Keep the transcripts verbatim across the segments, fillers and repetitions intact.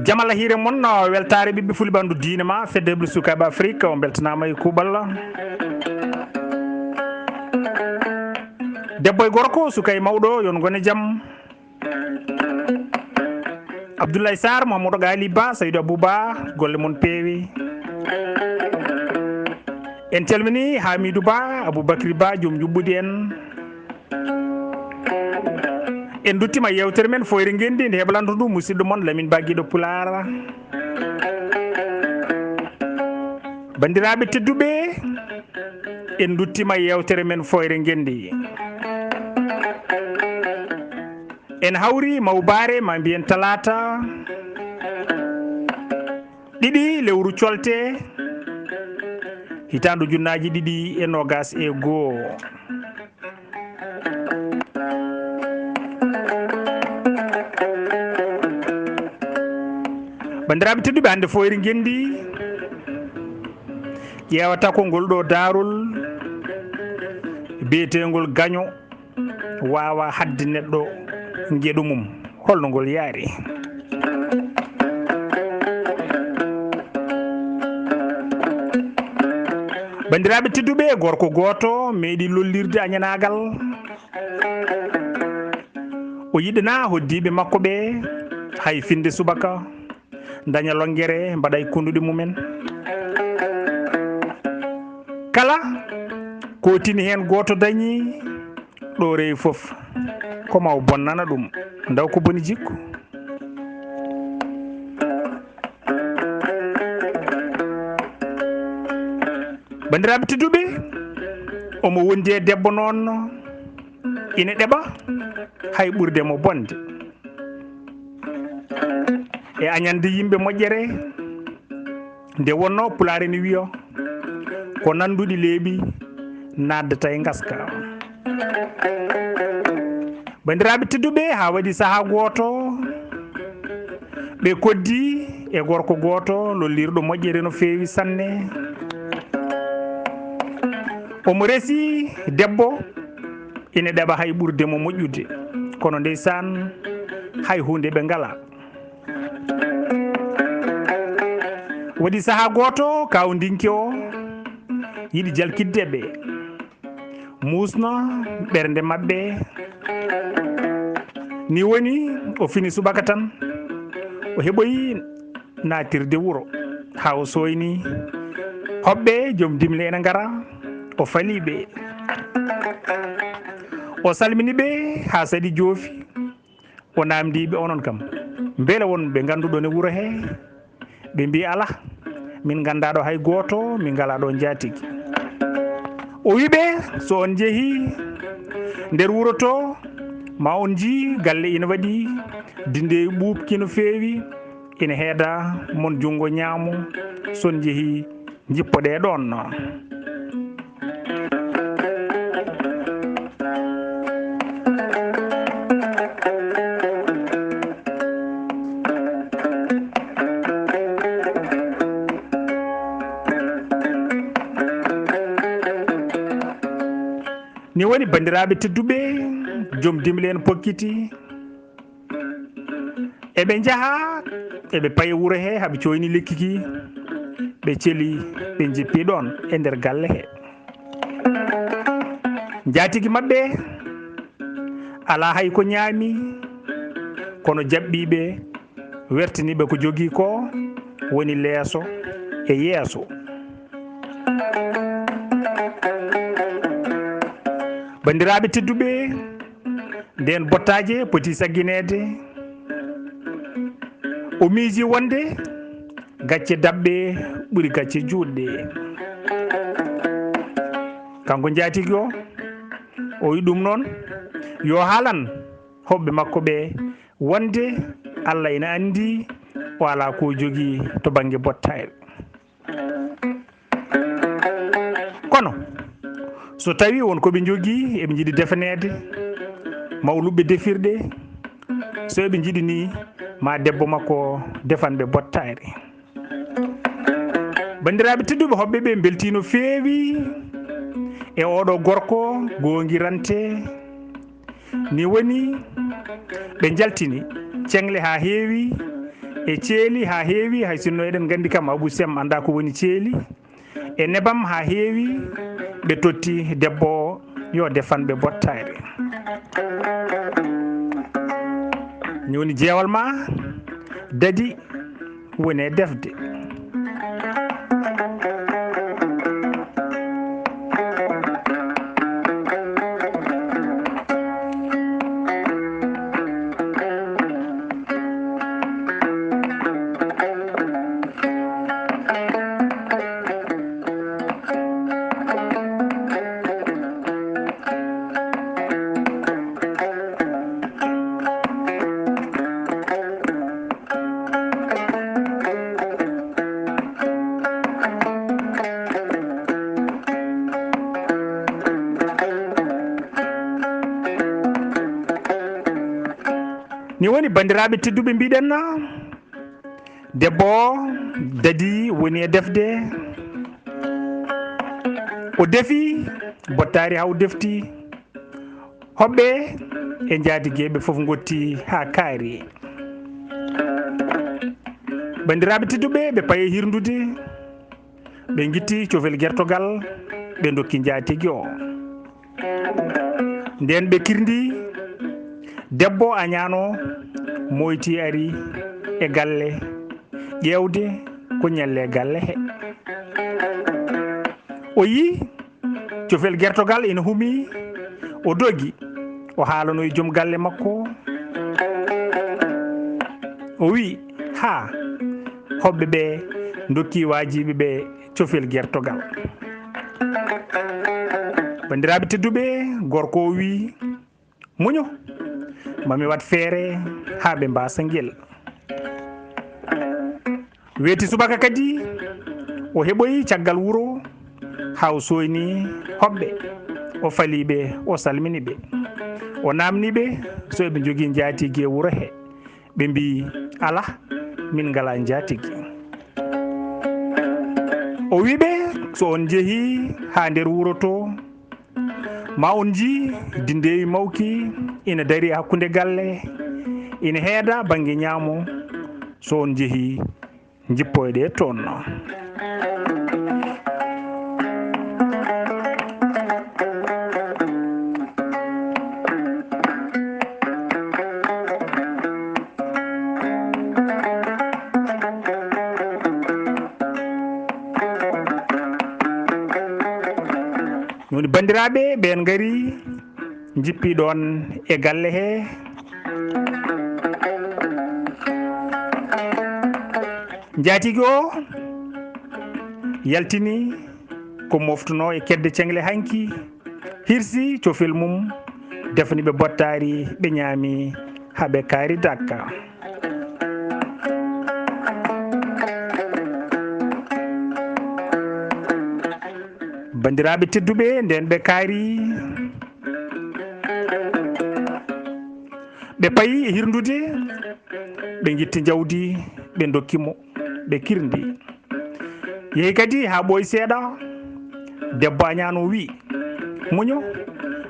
Jamala hiire mon, no weltaare ɓiɓɓe fulɓe ɓanndu diine ma, fedde heɓde sukaaɓe Afrique, on mbeltanaama e kuuɓal. Debbo e gorko, suka e mawɗo, yon ngone jam. Abdoulaye Sarr, Mamadou Gali Ba, Saydou Abou Ba, golle mon peewi. En calmini Hamidou Ba, Aboubacry Ba, joom juɓɓudi en. En duttima yewtere men Foyre Ngenndi, nde heɓlanto ɗum musidɗo mon Lamine Ba Giɗo Pulaar. Banndiraaɓe tedduɓe, en duttima yewtere men Foyre Ngenndi. En hawri mawbaare, ma mbiyen talaata ɗiɗi lewru colte, hitaandu junnaaji ɗiɗi e noogas e goo. Banndiraaɓe tedduɓe, hannde Foyre Ngenndi ƴeewata ko ngol ɗo daarol biyeteengol gaño waawa haɗde neɗɗo ngeɗu mum. Holno ngol yaari? Banndiraaɓe tedduɓe, gorko gooto meeɗi lollirde añanaagal. O yiɗanaa hoɗdiiɓe makko ɓe hay finde subaka daña lonngere, mbaɗa e kunnduɗe mumen. Kala ko tini heen gooto dañi, ɗo rewi fof, ko ma o bonnana ɗum, ndaw ko boni jikku. Banndiraaɓe tedduɓe, omo wondi e debbo noon, ina ɗeɓa hay ɓurde mo bonde. E añande yimɓe moƴƴere, nde wonno Pulaar ene wiyo, ko nanduɗi leeɓi naatdata e ngaska. Banndiraaɓe tedduɓe, haa waɗi sahaa gooto, ɓe koddi e gorko gooto lollirɗo moƴƴere no feewi sanne. Omo resi debbo, ina ɗeɓa hay ɓurde mo moƴƴude, kono ndeysaan, hay huunde ɓe ngalaa. Waɗi sahaa gooto, kaaw ndinke o yiɗi jalkitde ɓe, muusno ɓernde maɓɓe. Ni woni o fini subaka tan, o heɓoyi naatirde wuro, haa o sooyni hoɓɓe joom dimle ene ngara, o fali ɓe. O salmini ɓe haa saɗi joofi. O naamndii ɓe, "Onon kam, mbele won ɓe ngannduɗon e wuro he?" Ɓe mbii, "Alaa, min nganndaa ɗo hay gooto, min ngalaa ɗo njaatigi." O wii ɓe, "So on njehii nder wuro to, ma on njii galle ina waɗi dinde e ɓuuɓki no feewi, ina heeda mon junngo ñaamo, so on njehii, njippoɗee ɗoon." Ni woni, banndiraaɓe tedduɓe, joom dimle en pokkiti. Eɓe njaha, eɓe paya wuro he, haɓe cooyni lekki ki, ɓe celi, ɓe njippi ɗoon e nder galle he. Njaatigi maɓɓe alaa hay ko ñaami, kono jaɓɓii ɓe, wertini ɓe ko jogii ko, woni leeso e yeeso. Banndiraaɓe tedduɓe, ndeen bottaaje poti saggineede, o miiji wonde gacce daɓɓe ɓuri gacce juutɗe. Kanko njaatigi o, o wi ɗum noon, yo haalan hoɓɓe makko ɓe wonde Allah ina anndi o alaa ko jogii to bannge bottayɓe. Kono so tawii won ko ɓe njogii, eɓe njiɗi defaneede mawluɓe defirɗe, so eɓe njiɗi ni, ma debbo makko defan ɓe bottayre. Banndiraaɓe tedduɓe, hoɓɓe ɓe mbeltii no feewi e oɗo gorko goongirante. Ni woni ɓe njaltini ceŋle haa heewi, e ceeli haa heewi, hay sinno eɗen nganndi kam Abou Sem anndaa ko woni ceeli, e nebam haa heewi, ɓe totti debbo o yo defan ɓe bottaari. Ni woni jeewal ma dadi woni e defde. Ni woni, banndiraaɓe tedduɓe, mbiɗen na debbo o dadi woni e defde. O defi bottaari haa o defti. Hoɓɓe e njaatigeeɓe fof ngotti haa kaari. Banndiraaɓe tedduɓe, ɓe payi hirndude, ɓe ngitti cofel gertogal, ɓe ndokki njaatigi o. Nden ɓe kirndi, debbo añaano moyti ari e galle ƴeewde ko ñalle galle he. O yi cofel gertogal ina humi, o dogi, o haalanoyi joom galle makko. O wi, "Haa, hoɓɓe ɓe ndokki waajiɓe ɓe cofel gertogal." Banndiraaɓe tedduɓe, gorko o wi, "Muño, mami waɗ feere haa ɓe mbaasa ngel." Weeti subaka kadi, o heɓoyi caggal wuro, haa o sooyni hoɓɓe, o fali ɓe, o salmini ɓe. O naamni ɓe so eɓe njogii njaatigi e wuro he. Ɓe mbii, "Alaa, min ngalaa njaatigi." O wii ɓe, "So on njehii haa nder wuro to, ma on njii dindeewi mawki ina darii hakkunde galle, ina heeda bannge ñaamo. So on njehii, njippoyɗe toon." Woni banndiraaɓe ɓeen ngari, njippi ɗoon e galle he. Njaatigi o yaltini ko moftuno e kedde ceŋle hanki, hirsi cofel mum, defni ɓe bottaari, ɓe ñaami haa ɓe kaari dakka. Banndiraaɓe tedduɓe, nden ɓe kaari, ɓe payi e hirndude, ɓe ngitti njawdi, ɓe ndokki mo, ɓe kirndi. Yehi kadi haa ɓooyi seeɗa, debbo añaano wii, "Muño,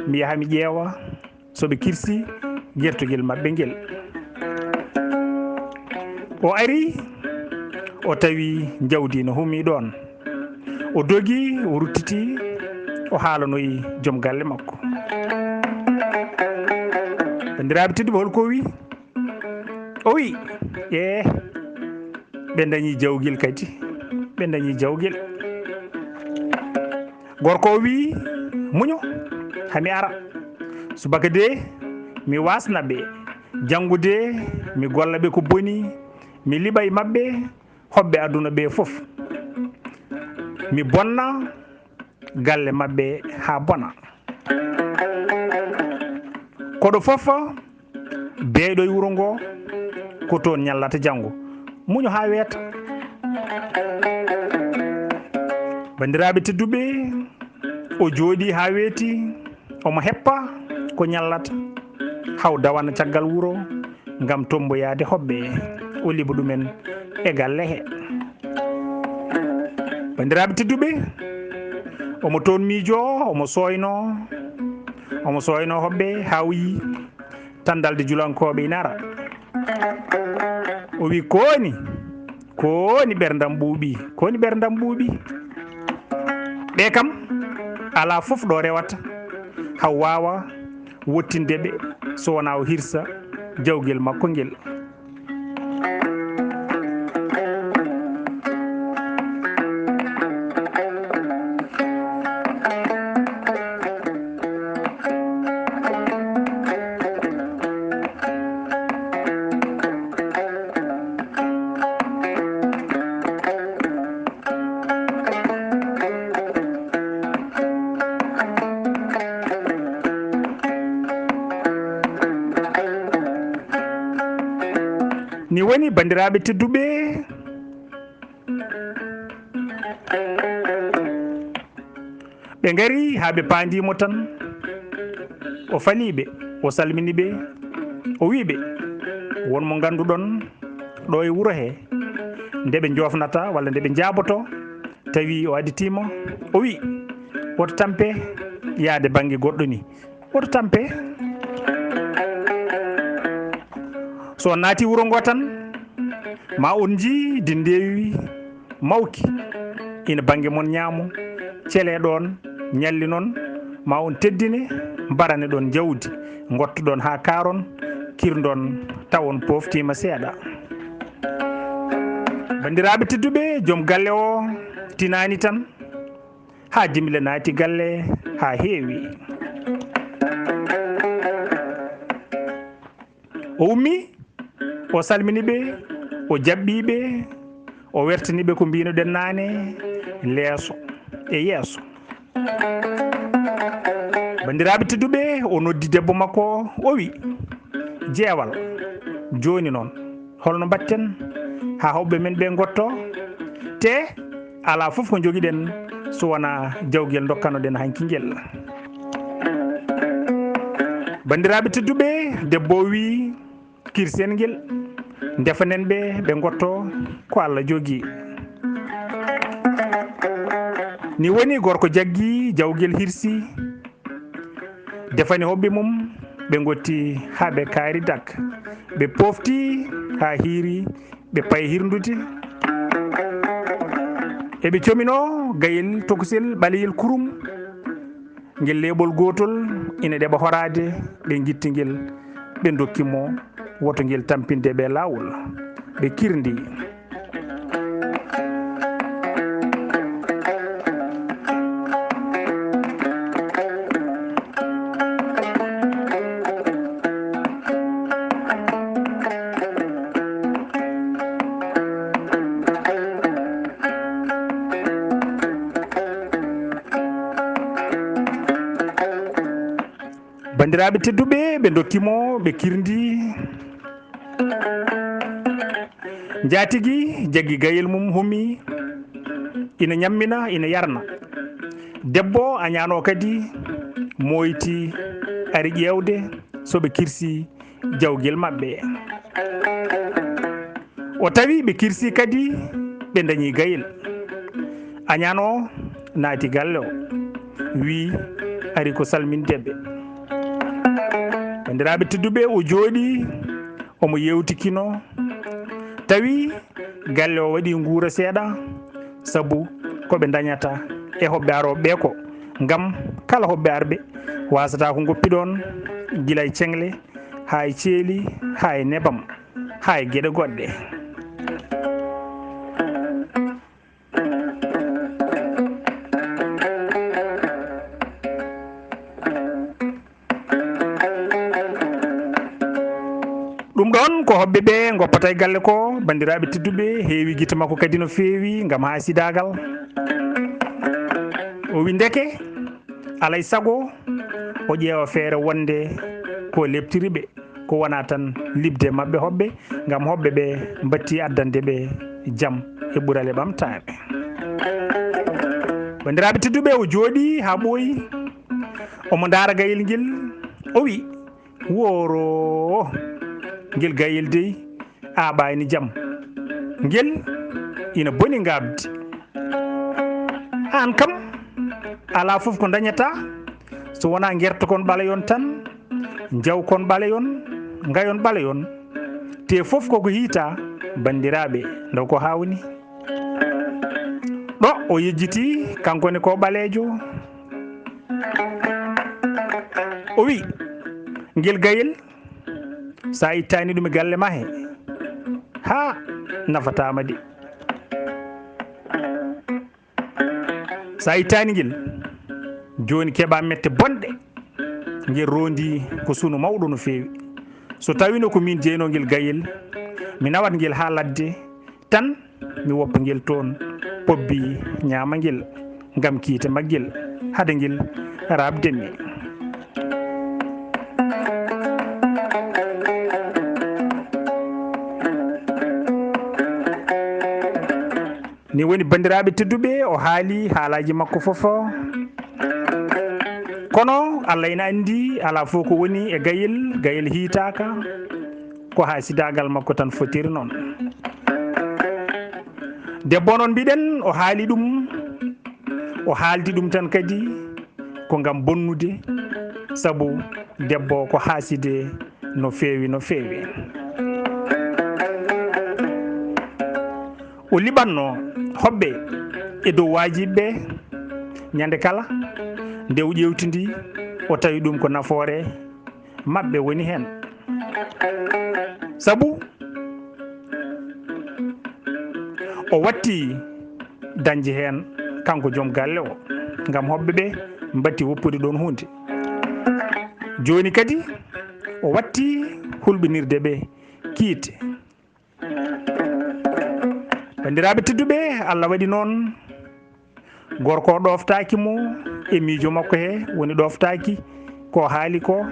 mi yaha mi ƴeewa so ɓe kirsi gertogel maɓɓe ngel." O ari, o tawi njawdi no humii ɗoon. O dogi, o ruttiti, o haalanoyi joom galle makko. Banndiraaɓe tedduɓe, hol ko o wii? O wii, "Ee, ɓe dañi jawgel kadi, ɓe dañi jawgel." Gorko o wii, "Muño, hami ara. Subaka de, mi waasna ɓe. Janngo de, mi golla ɓe ko boni, mi liɓa e maɓɓe, hoɓɓe aduna ɓe fof. Mi bonna galle maɓɓe haa bona. Koɗo fof beeyɗo e wuro ngo, ko toon ñallata janngo. Muño haa weeta." Banndiraaɓe tedduɓe, o jooɗii haa weeti, omo heppa ko ñallata, haw dawana caggal wuro ngam tomboyaade hoɓɓe, o liɓa ɗumen e galle he. Banndiraaɓe tedduɓe, omo toon miijo, omo sooyno, omo sooyno hoɓɓe haa o yii Tandalde julankooɓe ina ara. O wi, "Kooni, kooni ɓerndam ɓuuɓi, kooni ɓerndam ɓuuɓi." Ɓe kam, alaa fof ɗo rewata, haw waawa wottinde ɓe, so wonaa o hirsa jawgel makko ngel. Ni woni, banndiraaɓe tedduɓe, ɓe ngari haa ɓe paandii mo tan. O falii ɓe, o salmini ɓe, o wii ɓe, "Won mo ngannduɗon ɗo e wuro he, nde ɓe njoofnata walla nde ɓe njaaboto, tawi o additii mo?" O wii, "Woto tampe yaade bannge goɗɗo ni." Woto tampe. So on naati wuro ngo tan, ma on njii dindeewi mawki ina bannge mon ñaamo. Cele ɗoon, ñalli noon, ma on teddine, mbarane ɗoon jawdi, ngottoɗon haa kaaron, kirndon, tawon pooftiima seeɗa. Banndiraaɓe tedduɓe, joom galle o tinaani tan, haa Dimle naati galle haa heewi. O ummii, o salmini ɓe, o jaɓɓii ɓe, o wertani ɓe ko mbiyno-ɗen naane, leeso e yeeso. Banndiraaɓe tedduɓe, o noddi debbo makko, o wi, "Jeewal, jooni noon, holno mbaɗten haa hoɓɓe men ɓe ngotto? Te alaa fof ko njogiɗen so wonaa jawgel ndokkanoɗen hanki ngel." Banndiraaɓe tedduɓe, debbo o wi, "Kirsen ngel, ndefanen ɓe, ɓe ngotto ko Allah jogii." Ni woni gorko jaggi jawgel, hirsi, defani hoɓɓe mum, ɓe ngotti haa ɓe kaari dak. Ɓe poofti haa hiiri, ɓe payi hirndude. Eɓe comino gayel tokosel ɓaleyel kurum. Ngel leeɓol gootol ina ɗeɓa horaade, ɓe ngitti ngel, ɓe ndokki mo woto ngel tampinde ɓe laawol. Ɓe kirndi. Banndiraaɓe tedduɓe, ɓe ndokki mo, ɓe kirndi. Njaatigi jaggi gayel mum, humi, ina ñammina, ina yarna. Debbo añaano kadi mooyti, ari ƴeewde so ɓe kirsi jawgel maɓɓe. O tawi ɓe kirsi kadi, ɓe ndañi gayel. Añaan o naati galle o, wi, "Ari ko salminde ɓe." Banndiraaɓe tedduɓe, o jooɗi, omo yeewtikino. Tawi galle o waɗi nguura seeɗa, sabu ko ɓe ndañata e hoɓɓe arooɓe ɓe ko, ngam kala hoɓɓe arɓe waasata ko ngoppi ɗoon, gila e ceŋle, haa e ceeli, haa e nebam, haa e geɗe goɗɗe. Ɗum ɗoon ko hoɓɓe ɓe ngoppata e galle ko, banndiraaɓe tedduɓe, heewi gite makko kadi no feewi ngam haasidaagal. O wi ndeke, alay sago o ƴeewa feere wonde ko leɓtiri ɓe, ko wonaa tan liɓde maɓɓe hoɓɓe, ngam hoɓɓe ɓe mbatti addande ɓe jam e ɓural e ɓamtaare. Banndiraaɓe tedduɓe, o jooɗii haa ɓooyi, omo ndaara gayel ngel, o wi, "Wooroo, ngel gayel dey aaɓaani jam. Ngel ina boni ngaabdi. Aan kam, alaa fof ko ndañataa so wonaa ngertokon ɓaleyon tan, njawkon ɓaleyon, ngayon ɓaleyon, te fof koko hiita, banndiraaɓe, ndaw ko haa woni. Ɗo o yejjiti, kanko ne ko ɓaleejo. O wi, ngel gayel, sa ittani ɗum e galle ma he, ha nafataama de. Sa ittani ngel, joni keɓa mette bonɗe. Ngel rondi ko sunu mawɗo no feewi. So tawino ko min jeyno ngel gayel, mi nawat ngel ha ladde, tan mi woppa ngel toon, pobbi ñaama ngel, ngam kiite maggel, hade ngel raɓde mi. Ni woni, banndiraaɓe tedduɓe, o haali haalaaji makko fof. Kono Allah ina anndi, alaa fof ko woni e gayel, gayel hiitaaka, ko haasidaagal makko tan fotiri noon. Debbo noon mbiɗen, o haali ɗum, o haaldi ɗum tan kadi, ko ngam bonnude, sabu debbo ko haaside no feewi, no feewi. O liɓanno hoɓɓe e dow waajiɓe ɓe, ñande kala nde o ƴeewtidi, o tawi ɗum ko nafoore maɓɓe woni heen. Sabu o watti dañde heen, kanko joom galle o, ngam hoɓɓe ɓe mbatti woppude ɗoon huunde. Jooni kadi o watti hulɓinirde ɓe kiite. Banndiraaɓe tedduɓe, Allah waɗi noon gorko o ɗooftaaki mo e miijo makko he, woni ɗooftaaki ko haali ko.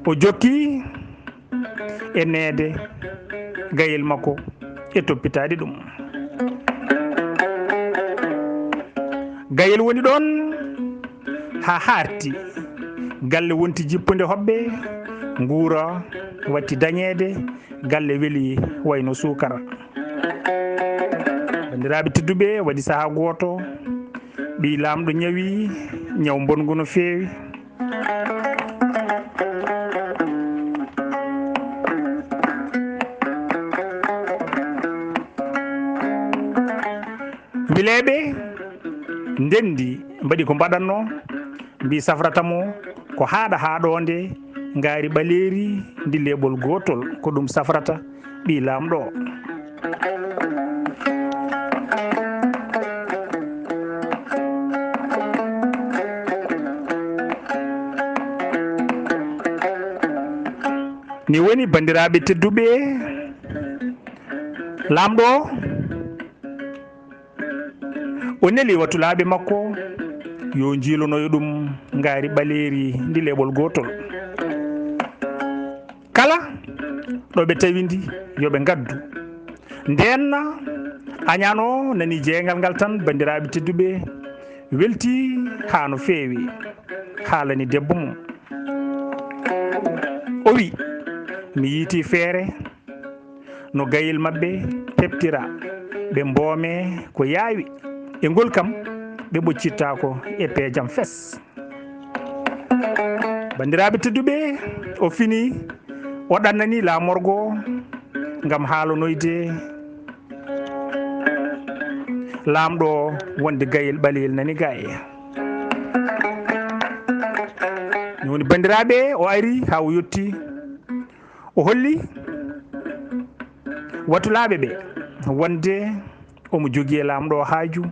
O jokki e neede gayel makko e toppitaade ɗum. Gayel woni ɗoon haa haarti. Galle wonti jippude hoɓɓe, nguura watti dañeede, galle weli wayno suukara. Banndiraaɓe tedduɓe, waɗi sahaa gooto, ɓii laamɗo ñawi ñaw mbonngu no feewi. Wileeɓe ndenndi, mbaɗi ko mbaɗatnoo, mbi safrata mo ko haaɗa haaɗoonde ngaari ɓaleeri ndi leeɓol gootol, ko ɗum safrata ɓii laamɗo o. Ni woni, banndiraaɓe tedduɓe, laamɗo o o neli watulaaɓe makko yo njiilonoyo ɗum ngaari ɓaleeri ndi leeɓol gootol. Kala ɗo ɓe tawi ndi, yo ɓe ngaddu. Ndeen Añaan o nani jeeyngal ngal tan, banndiraaɓe tedduɓe, welti haa no feewi, haalani debbo mum. O wi, mi yiiti feere no gayel maɓɓe heɓtira, ɓe mboome ko yaawi, e ngol kam ɓe ɓoccittaako e peejam fes. Banndiraaɓe tedduɓe, o fini, o ɗannani laamorgo ngam haalanoyde laamɗo wonde gayel ɓaleyel nani gaye. Ni woni, banndiraaɓe, o ari haa o yotti. O holli watulaaɓe ɓe wonde omo jogii e laamɗo o haaju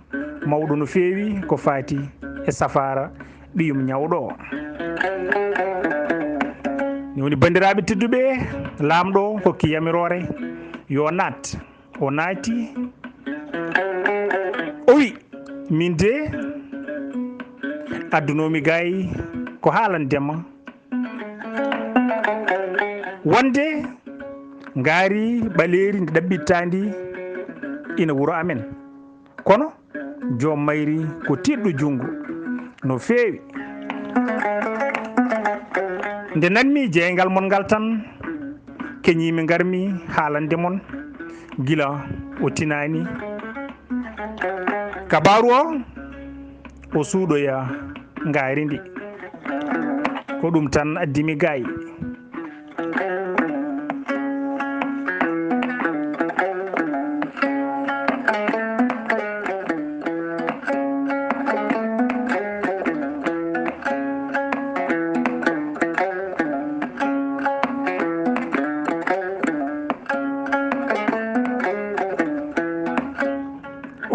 mawɗo no feewi ko faati e safaara ɓiyum ñawɗo o. Ni woni, banndiraaɓe tedduɓe, laamɗo hokki yamiroore yo naat. O naati, o wi, min de addunoomi gaay ko haalande ma wonde ngaari ɓaleeri ndi ɗaɓɓittaandi ina wuro amen. Kono joom mayri ko tiiɗɗo junngo no feewi. Nde nanmi jeeyngal mon ngal tan, keñiimi ngarmi haalande mon gila o tinaani. Kabaaru o, o suuɗoya ngaari ndi. Ko ɗum tan addimi gaay.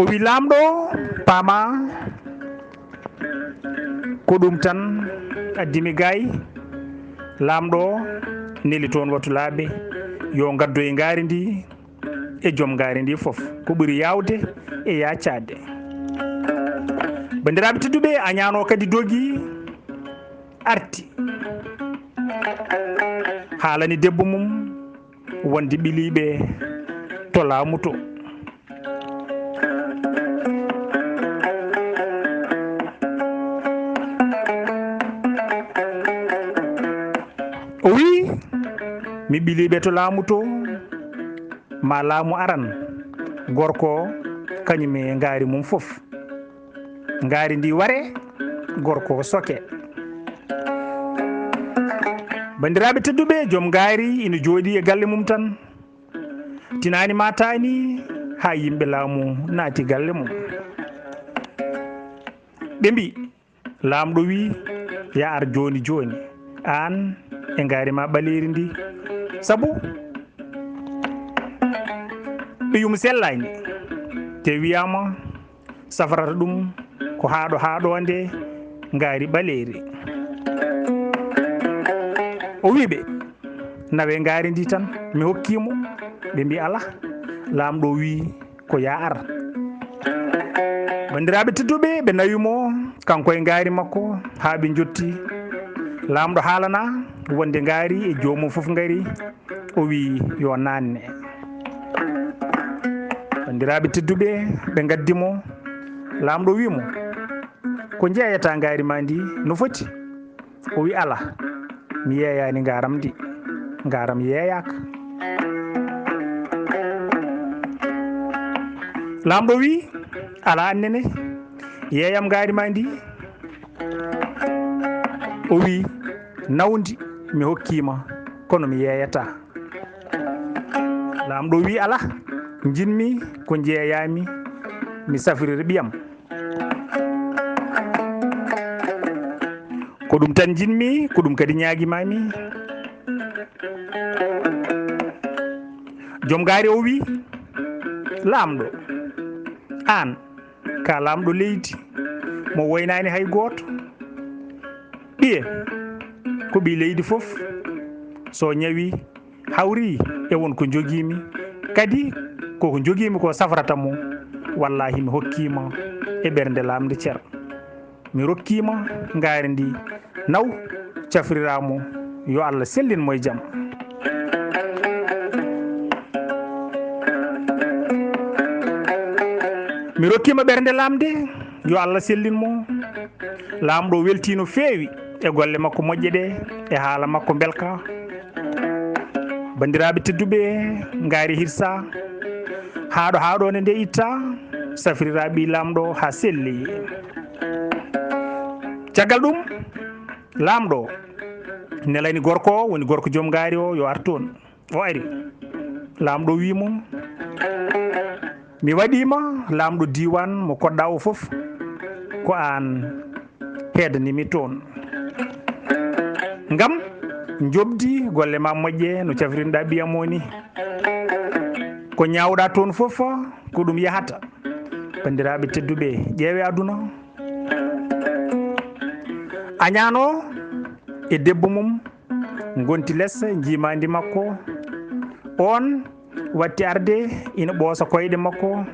O wi, "Laamɗo, paama ko ɗum tan addi mi gaay." Laamɗo neli toon watulaaɓe yo ngaddoy ngaari ndi e joom ngaari ndi fof, ko ɓuri yaawde e yaacaade. Banndiraaɓe tedduɓe, a ñaano kadi dogi arti, haalani debbo mum wonde ɓiliiɓe to laamu to. O wi, "Mi ɓiliiɓe to laamu to, ma laamu aran, gorko o, kañum e ngaari mum fof. Ngaari ndi ware, gorko o soke." Banndiraaɓe tedduɓe, joom ngaari ina jooɗii e galle mum tan. Tinaani ma taani haa yimɓe laamu naati galle mum. Ɓe mbi, "Laamɗo wi, ya ar jooni jooni, aan e ngaari ma ɓaleeri ndi. Sabu ɓiyum sellaani, te wiyaama safrata ɗum ko haaɗo haaɗo nde ngaari ɓaleeri." O wi ɓe, "Nawe ngaari ndi tan, mi hokkii mo." Ɓe mbi, "Alaa, laamɗo wi ko ya ar." Banndiraaɓe tedduɓe, ɓe nawi mo, kanko e ngaari makko, haa ɓe njotti. Laamɗo haalana wonde ngaari e joomum fof ngari, o wi yo naanne. Banndiraaɓe tedduɓe, ɓe ngaddi mo. Laamɗo wi mo, "Ko njeeyata ngaari ma ndi no foti?" O wi, "Alaa, mi yeeyaani ngaaram ndi. Ngaaram yeeyaaka." Laamɗo wi, "Alaa, annene, yeeyam ngaari ma ndi." O wi, "Nawndi mi hokkii ma, kono mi yeeyataa." Laamɗo wi, "Alaa, njiɗmi ko njeeyaami, mi safrira ɓiyam." "Ko ɗum tan njiɗmi, ko ɗum kadi ñaagimaami." Joom ngaari o wi, "Laamɗo, aan ka laamɗo leydi mo woynaani hay gooto. Ɓiye ko ɓii leydi fof, so ñawi hawri e won ko njogiimi, kadi koko njogiimi ko safrata mo, wallaahi mi hokkiima e ɓernde laamnde cer. Mi rokkiima ngaari ndi, naw, cafriraa mo, yo Allah sellin mo e jam." Mi rokkiima ɓernde laamnde, yo Allah sellin mo. Laamɗo weltii no feewi e golle makko moƴƴe ɗe, e haala makko mbelka. Banndiraaɓe tedduɓe, ngaari hirsa, haaɗo haaɗo nde nde itta, safrira ɓii laamɗo haa selli. Caggal ɗum, laamɗo nelani gorko o, woni gorko joom ngaari o, yo ar toon. O ari. Laamɗo wii mo, "Mi waɗii ma laamɗo diiwaan mo koɗɗaa o fof, ko aan heedanii mi toon. Ngam njoɓdi golle ma moƴƴe no cafrinɗaa ɓiyam o ni. Ko ñaawɗaa toon fof, ko ɗum yahata." Banndiraaɓe tedduɓe, ƴeewee aduna. Añaan o e debbo mum ngonti les njiimaandi makko. Oon watti arde ina ɓoosa koyɗe makko.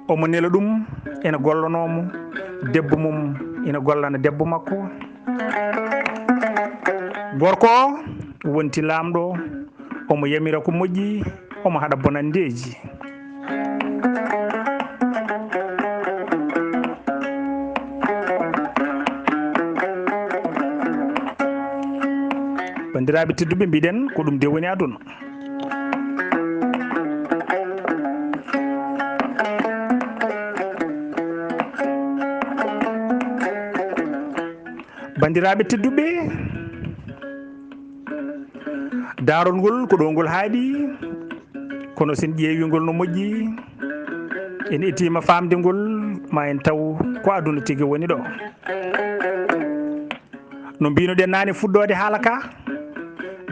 Omo nela ɗum, ina gollanoo mo. Debbo mum ina gollana debbo makko. Gorko o wonti laamɗo, omo yamira ko moƴƴi, omo haɗa bonanndeeji. Banndiraaɓe tedduɓe, mbiɗen ko ɗum de woni aduna. Banndiraaɓe tedduɓe, Daarol ngol ko ɗo ngol haaɗi, kono so en ƴeewii ngol no moƴƴi, en etiima faamde ngol, ma en taw ko aduna tigi woni ɗo. No mbiyno-ɗen naane fuɗɗoode haala ka,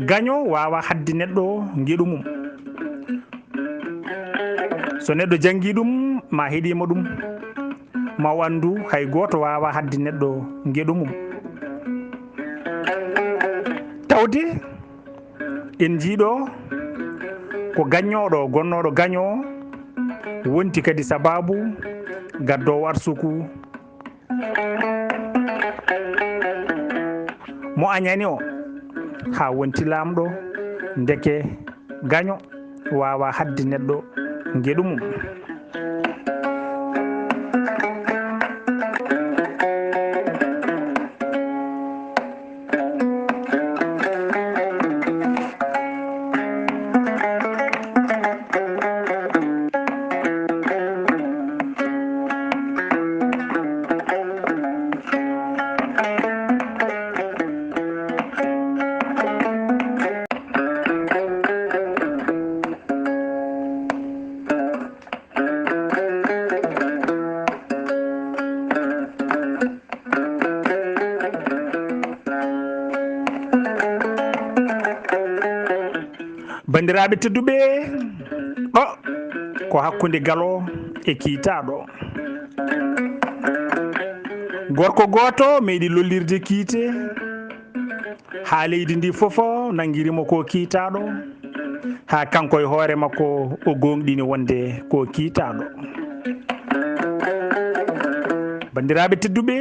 gaño waawaa haɗde neɗɗo ngeɗu mum. So neɗɗo janngii ɗum, ma heɗiima ɗum, ma o anndu hay gooto waawaa haɗde neɗɗo ngeɗu mum. Tawde en njiiɗo ko gaññooɗo, gonnooɗo gaño, wonti kadi sabaabu gaddoowo arsuku. Mo añani o, haa wonti laamɗo, ndeke gaño waawaa haɗde neɗɗo ngeɗu mum. Banndiraaɓe tedduɓe, ɗo ko hakkunde galo e kiitaaɗo. Gorko gooto meeɗi lollirde kiite, haa leydi ndi fof nanngiri mo ko kiitaaɗo, haa kanko e hoore makko o gooŋɗini wonde ko kiitaaɗo. Banndiraaɓe tedduɓe,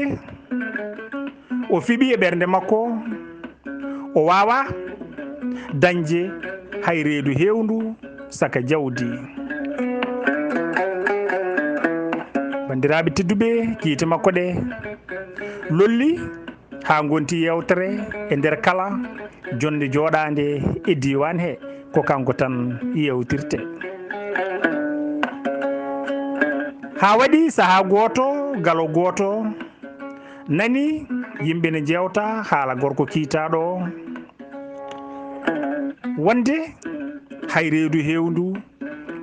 o fiɓi e ɓernde makko, o waawaa dañde hay reedu heewndu saka jawdi. Banndiraaɓe tedduɓe, kiite makko ɗe lolli haa ngonti yeewtere e nder kala jonnde jooɗaande e diiwaan he, ko kanko tan yeewtirte. Haa waɗi sahaa gooto, galo gooto nani yimɓe ne njeewta haala gorko kiitaaɗo o, wonde hay reedu heewndu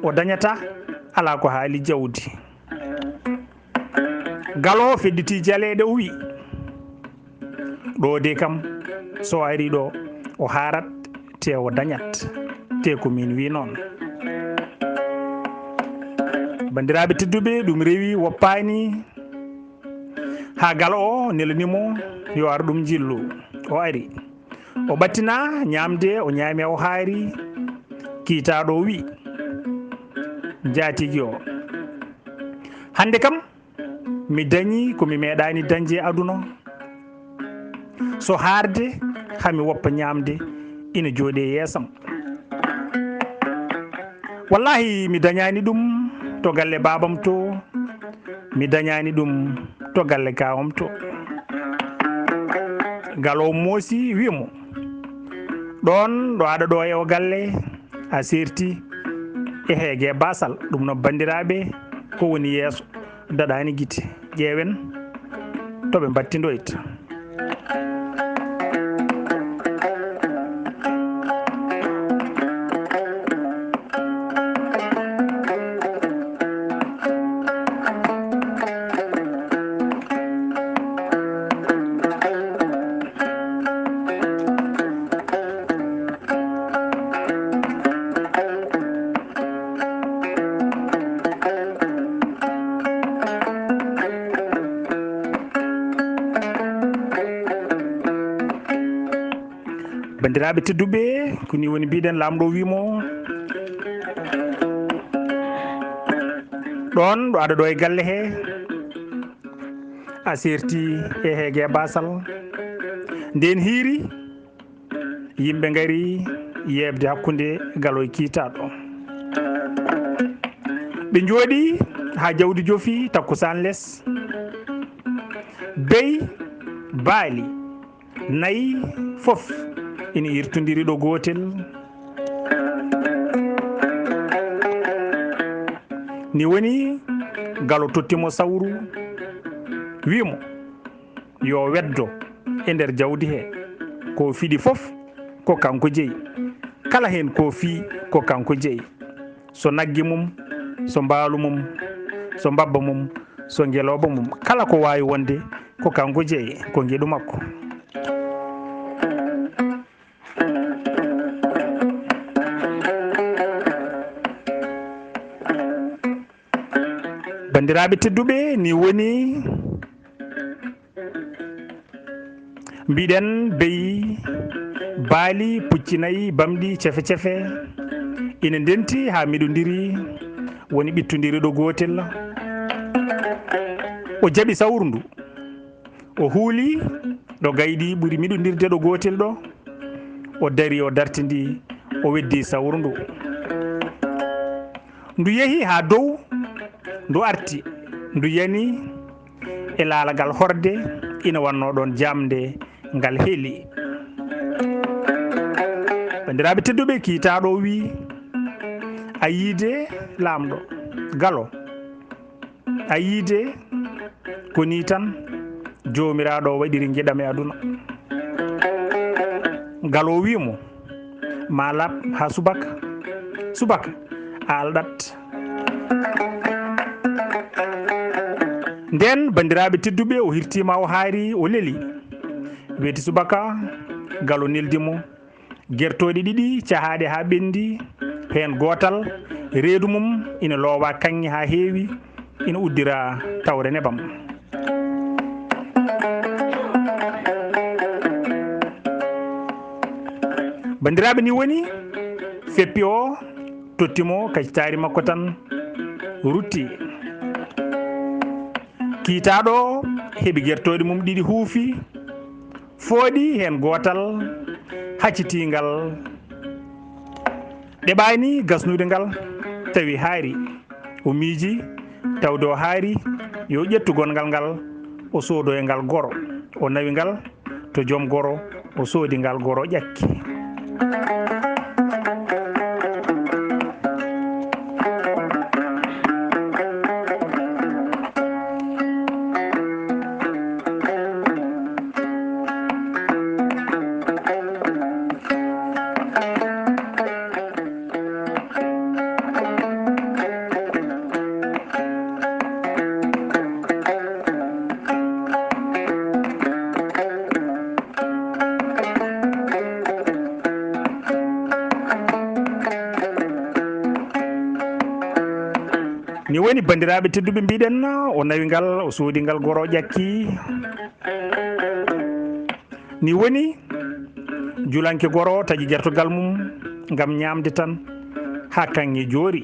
o dañata, alaa ko haali jawdi. Galo fedditi jaleeɗe, o wi, "Ɗo de kam, so o ari ɗo, o haarat, te o dañat, te ko min wi noon." Banndiraaɓe tedduɓe, ɗum rewi, woppaani, haa galo o nelani mo yo ar ɗum njillu. O ari. O ɓattina ñaamde, o ñaami, o haari. Kiitaaɗo o wi, "Njaatigi o, hannde kam, mi dañi ko mi meeɗaani dañde e aduna. So haarde, haa mi woppa ñaamde, ina jooɗi e yeesam. Wallaahi, mi dañaani ɗum to galle baabam to, mi dañaani ɗum to galle kaawam to." Galo o moosi, wi mo, "Ɗoon ɗo aɗa ɗo e o galle, a seerti e heege baasal. Ɗum noon, banndiraaɓe, ko woni yeeso daɗaani gite. Ƴeewen to ɓe mbattindoyta." Banndiraaɓe tedduɓe, ko ni woni mbiɗen, Laamɗo o wi mo, "Ɗoon ɗo aɗa ɗo e galle he, a seerti e heege baasal." Ndeen hiiri, yimɓe ngari yeeɓde hakkunde galo e kiitaaɗo. Ɓe njooɗi haa jawdi jofi, takkusaan les. Beyi, baali, nayi fof ina irtondiri ɗo gootel. Ni woni galo totti mo sawru, wi mo yo weddo e nder jawdi he. Ko fiɗi fof ko kanko jeyi. Kala heen ko fii ko kanko jeyi. So nagge mum, so mbaalu mum, so mbabba mum, so ngelooba mum, kala ko waawi wonde ko kanko jeyi, ko ngeɗu makko. Banndiraaɓe tedduɓe, ni woni mbiɗen beyi, baali, pucci nayi, bamɗi, cefe cefe, ina ndenti haa miɗodiri, woni ɓittodiri ɗo gootel. O jaɓi sawru ndu. O huuli ɗo gayɗi ɓuri miɗodirde ɗo gootel ɗo. O dari, o dartindi, o weddi sawru ndu. Ndu yehi haa dow, ndu arti, ndu yani e laalagal horde, ina wannoo ɗoon jaamnde ngal heeli. Banndiraaɓe tedduɓe, kiitaaɗo o wii, "A yiide laamɗo, Galo." A yiide, ko nii tan Joomiraaɗo waɗiri ngeɗam e aduna. Galo o wii mo, "Ma laaɓ haa subaka. Subaka, a alɗat." Ndeen, banndiraaɓe tedduɓe, o hirtiima, o haari, o leli. Weeti subaka, Galo neldi mo. Gertooɗe ɗiɗi cahaaɗe haa ɓenndi, heen gootal, reedu mum ina loowa kaŋŋe haa heewi, ina uddira tawre nebam. Banndiraaɓe, ni woni feppi o totti mo kacitaari makko tan rutti. Kiitaaɗo heɓi gertooɗe mum ɗiɗi huufi, fooɗi heen gootal, haccitiingal. Ɗeɓaani gasnude ngal, tawi haari. O miiji, tawde o haari, yo ƴettu gonngal ngal, o soodoya ngal goro. O nawi ngal to joom goro, o soodi ngal goro ƴakki. Ni woni, banndiraaɓe tedduɓe, mbiɗen, o nawi ngal, o soodi ngal goro ƴakki. Ni woni, julanke goro taƴi gertogal mum ngam ñaamde tan haa kaŋŋe joori.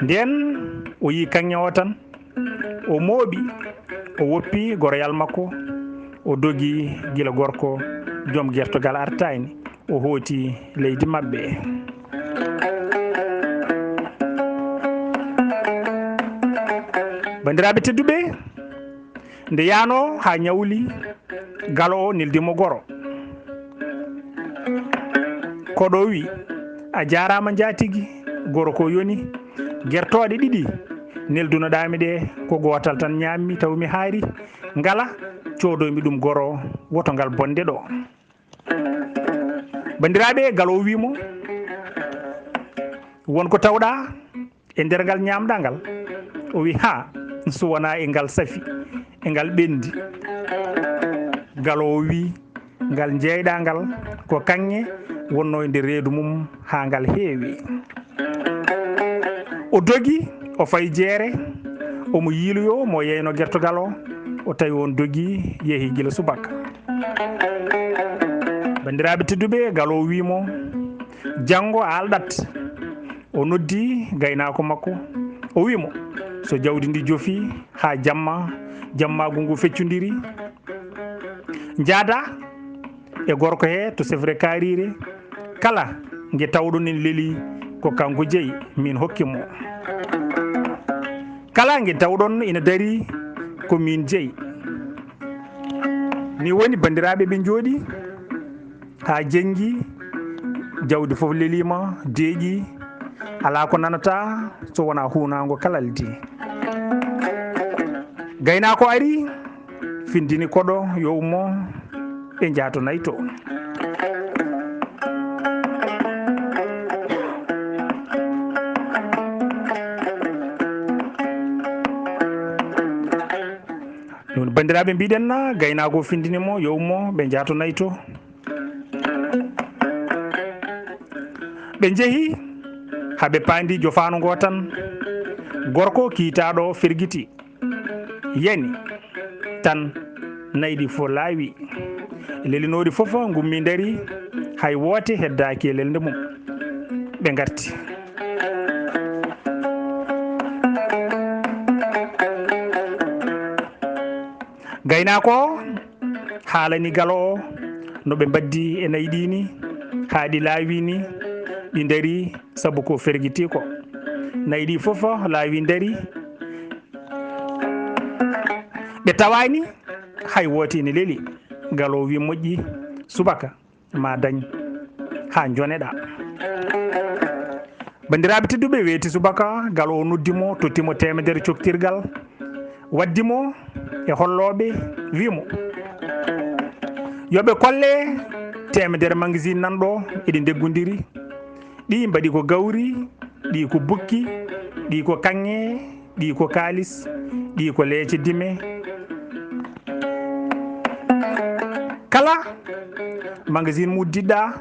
Ndeen o yii kaŋŋe o tan, o mooɓi, o woppi goroyal makko, o dogi gila gorko joom gertogal artaani, o hooti leydi maɓɓe. Banndiraaɓe tedduɓe, nde yaanoo haa ñawli, Galo o neldi mo goro. Koɗo o wi, "A jaaraama njaatigi, goro ko yoni. Gertooɗe ɗiɗi neldunoɗaami ɗe, ko gootal tan ñaammi, taw mi haari. Ngala, coodoymi ɗum goro, woto ngal bonde ɗo." Banndiraaɓe, Galo o wi mo, "Won ko tawɗaa e nder ngal ñaamɗaa ngal?" O wi, "Haa, so wonaa e ngal safi, e ngal ɓenndi." Galo o wi, "Ngal njeeyɗaa ngal, ko kaŋŋe wonnoo e nder reedu mum haa ngal heewi." O dogi, o fayi jeere, omo yiiloyoo mo yeyno gertogal o, o tawi oon dogi, yehi gila subaka. Banndiraaɓe tedduɓe, Galo o wi mo, "Janngo a alɗat." O noddi gaynaako makko, o wi mo, "So jawdi ndi jofi haa jamma, jammaagu ngu feccondiri, njaada e gorko he to sefre kaariire, kala nge tawɗon ina leli, ko kanko jeyi, min hokki mo. Kala nge tawɗon ina darii, ko min jeyi." Ni woni, banndiraaɓe, ɓe njooɗi haa jenngi, jawdi fof leliima, deeƴi, alaa ko nanata so wonaa huunaango kalaldi. Gaynaako ari, findini koɗo yo ummo, ɓe njaato nayi to. Banndiraaɓe, mbiɗen na gaynaako findini mo, yo ummo, ɓe njaato nayto. Ɓe njehi haa ɓe paandi jofaanu ngoo tan. Gorko kiitaaɗo fergiti, yani tan, nayi ɗi fof laawi. Lelinooɗi fof ngummi ndari, hay woote heddaaki e lelnde mum. Ɓe ngarti. Gaynaako o haalani galo o no ɓe mbaddi e nayi ɗi ni, haa ɗi laawi ni, ɗi ndari sabu ko fergiti ko. Nayi ɗi fof laawi ndari. Ɓe tawaani hay woote ene leli. Galo o wi moƴƴi, subaka ma dañ haa njoneɗaa. Banndiraaɓe tedduɓe, weeti subaka, galo o noddi mo, totti mo teemedere coktirgal, waddi mo e hollooɓe, wi mo yo ɓe kolle teemedere magasin nan ɗo, eɗi ndeggondiri. Ɗi mbaɗi ko gawri, ɗi ko bukki, ɗi ko kaŋŋe, ɗi ko kaalis, ɗi ko leece dime. Kala magasin mo uddiɗɗa,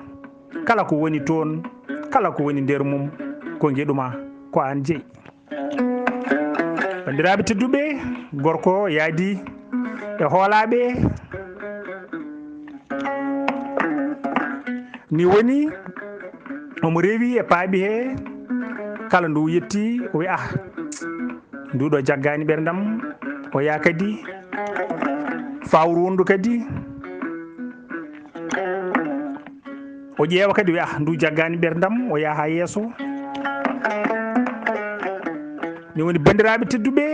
kala ko woni toon, kala ko woni nder mum, ko ngeɗu ma, ko aan jeyi. Banndiraaɓe tedduɓe, gorko yaadi e hoolaaɓe. Ni woni, omo rewi e paaɓi he, kala ndu yetti, o wi, "Ah, ndu ɗo jaggaani ɓerndam." O yaa kadi fawru wondu kadi. O ƴeewa kadi, o wi, "Ah, ndu jaggaani ɓerndam." O yaa haa yeeso. Ni woni, banndiraaɓe tedduɓe,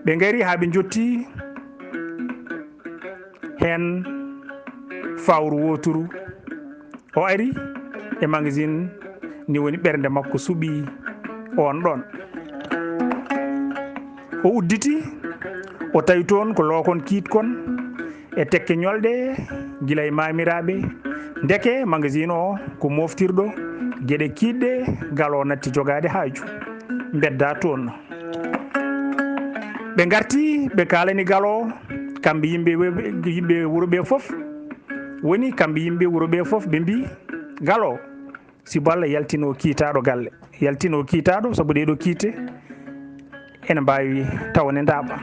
ɓe ngari haa ɓe njotti heen fawru wooturu. O ari e magasin, ni woni ɓernde makko suɓi oon ɗoon. O udditi, o tawi toon ko lookon kiitkon e tekke ñolɗe gila e maamiraaɓe. Ndeke magasin o ko moftirɗo geɗe kiiɗɗe, galo natti jogaade haaju. Mbedda toon. Ɓe ngarti, ɓe kaalani galo, kamɓe yimɓe we-, yimɓe wuro ɓe fof. Woni kamɓe yimɓe wuro ɓe fof, ɓe mbi, "Galo, si balla yaltino kiitaaɗo galle, yaltino kiitaaɗo, sabu ɗee ɗo kiite ene mbaawi tawa ne ndaaɓa."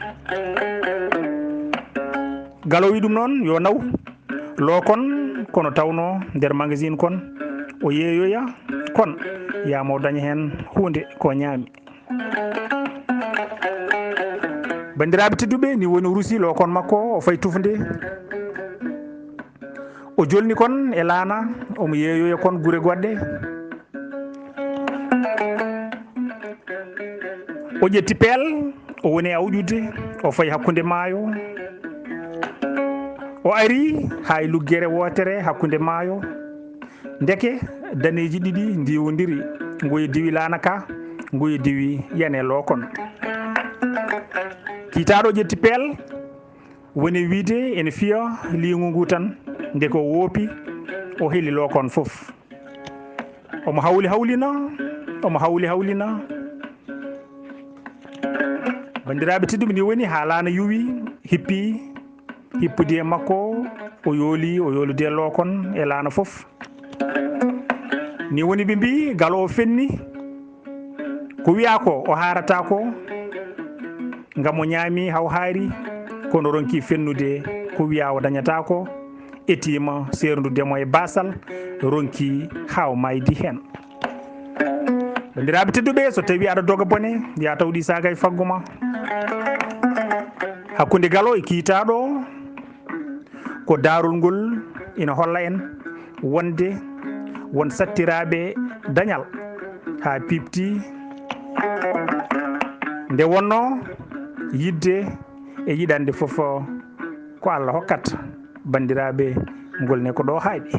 Galo wi ɗum noon, yo naw lookon, kono tawno nder magasin kon, o yeeyoya kon, yaama o daña heen huunde ko ñaami. Banndiraaɓe tedduɓe, ni woni o rusi lookon makko, o fayi tufde. O jolni kon e laana, omo yeeyoya kon gure goɗɗe. O ƴetti peel, o woni e awƴude, o fayi hakkunde maayo. O ari haa e luggere wootere hakkunde maayo. Ndeke daneeji ɗiɗi ndiwondiri, ngoye diwi laana ka, ngoye diwi yane lookon. Kiitaaɗo ƴetti peel, woni wiide ene fiya liingu ngu tan, ndeke o woopi, o heli lookon fof. Omo hawli hawlina, omo hawli hawlina. Banndiraaɓe tedduɓe, ni woni haa laana yuwi, hippi, hippude e makko, o yooli, o yoolude e lookon e laana fof. Ni woni ɓe mbi, galo o fenni. Ko wiyaa ko o haarata ko, ngam o ñaami haw haari, kono ronki fennude ko wiyaa o dañata ko, etiima seerndude mo e baasal, ronki haa o maydi heen. Banndiraaɓe tedduɓe, so tawi aɗa doga bone, yaa taw ɗi saaka e faggu ma. Hakkunde galo e kiitaaɗo, ko daarol ngol ina holla en wonde won sattiraaɓe dañal haa piɓti. Nde wonnoo yiɗde e yiɗande fof ko Allah hokkat. Banndiraaɓe, ngol ne ko ɗo haaɗi.